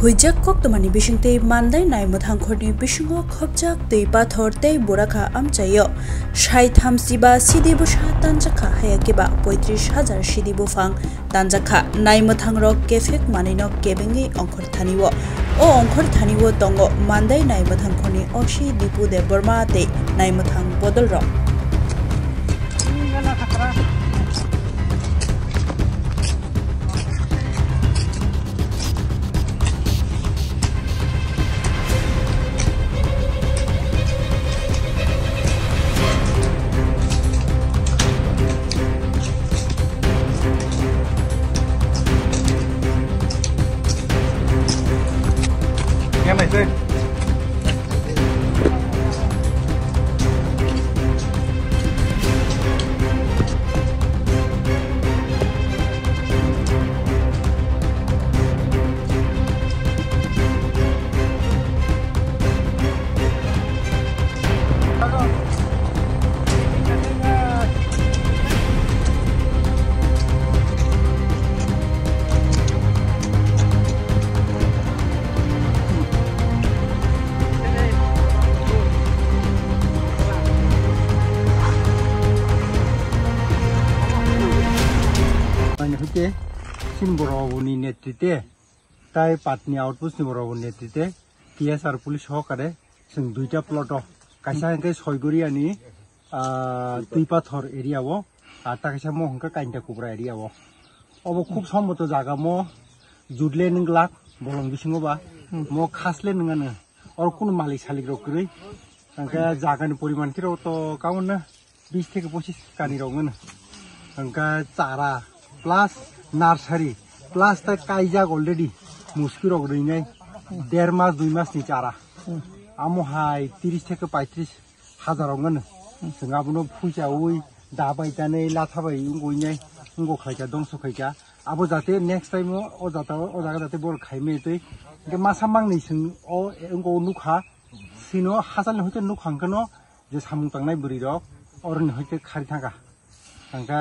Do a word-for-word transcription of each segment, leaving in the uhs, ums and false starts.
Huijak koktwmani bisingtwi Mandai Naimwthangkhorni bisingo khopjak twi pathor tei burakha amchaio saitham siba sidi bwsa tanjakha, hayakhe ba poitris hajar sidi buphang tanjakha. Naimwthangrok kephek manwino kebengwi ongkhor thanio. O ongkhor thanio tongo Mandai Naimwthangkhorni O C Dipu Debbarma tei naimwthang bodolrok. Ani hoite chini borok ni netrite tai Patni outpost ni borok ni netrite T S R police sokare chwng duita plot o, kaisa hwnkhe Soigoriani, ah, Twipathor area o, ar ta kaisa mo hwnkhe Kainta Kubra area o. Obo khub somboto jaga mo jutle nwng glak bolong bisingo ba mo khasle nwng ano. Oro kunu malik salik rok kwrwi. Hwnkhe jagani poriman khe rok to kauna bis theke pochis kani rok wngmano. Hwnkhe chara plus nursery plus ta kaijak already muski rok rwinai der mas dui mas ni chara. Amo hai tris theke paitris hajar wngmano. Chwng abono phuichaui da bai tanai latha bai wngwi nai wngkha khlaikha dongso khaikha. Abo jate next time o, o jata o, o jaga jate borok khaimai twi. Hwnkhe masa mangni chwng o, e, wngkha o nukha. Sino hachal ni hoite nukha hwnkhe no je samung tangnai bwrwi rok oroni hoite khari thangkha. Hwnkhe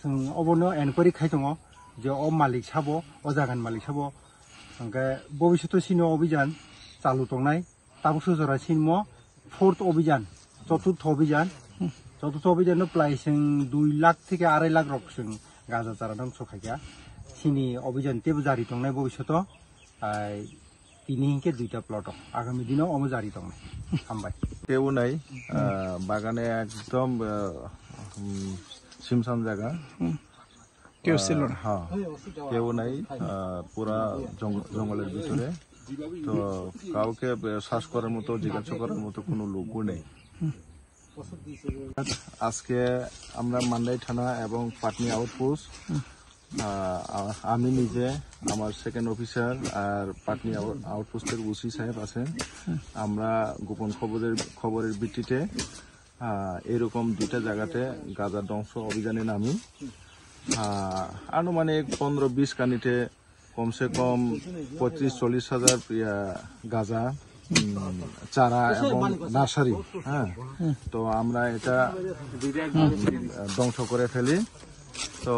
chwng obono enquiry khai tongo je o malik sabo, o jagani malik sabo. Hwnkhe bobishoto sino obijan chalu tongnai. Tabuk sujora sinmo fourth obijan, choturtho obijan. Choturtho obijan no plai chwng dui lakh theke arai lakh rok chwng gaja chara dongso khaikha. Sini obijan tebo jari tongnai bobishoto. Ai, tini hinkhe duita plot o. Agami dino omo jari tongnai. Hambai. Tebo nai, ah, bagane ekdom, ah, um, simsam jaga. Teo Ah, silo na. Ha. Teo nai, ah, pura jong-, jongolor bhitore. To, কাউকে শ্বাস করার মতো, জিজ্ঞাসা করার মতো কোনো লোকও নেই। আজকে আমরা মান্দাই থানা এবং পাটনি আউটপোস্ট, আহ, আ-, আমি নিজে, আমার সেকেন্ড অফিসার আর পাটনি আউ-, আউটপোস্টের ওসি সাহেব আছেন। আমরা গোপন খবরের, খবরের ভিত্তিতে, আহ, এরকম দুইটা জায়গাতে গাজা ধ্বংস অভিযানে নামি। আহ, আনুমানিক পনেরো বিশ কানিতে কমসে কম পঁয়ত্রিশ চল্লিশ হাজার, ইয়া, গাজা, উম, চারা এবং নার্সারি, হ্যাঁ, তো আমরা এটা, উম, ধ্বংস করে ফেলি। তো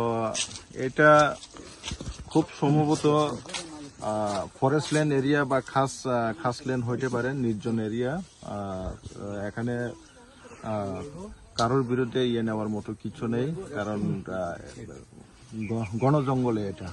এটা খুব সম্ভবত, আহ, ফরেস্ট ল্যান্ড এরিয়া বা খাস, আহ, খাস ল্যান্ড হইতে পারে, নির্জন এরিয়া। আহ, এখানে, আহ, কারোর বিরুদ্ধে ইয়ে নেওয়ার মতো কিছু নেই, কারণ, আহ, গ-, ঘন জঙ্গলে এটা।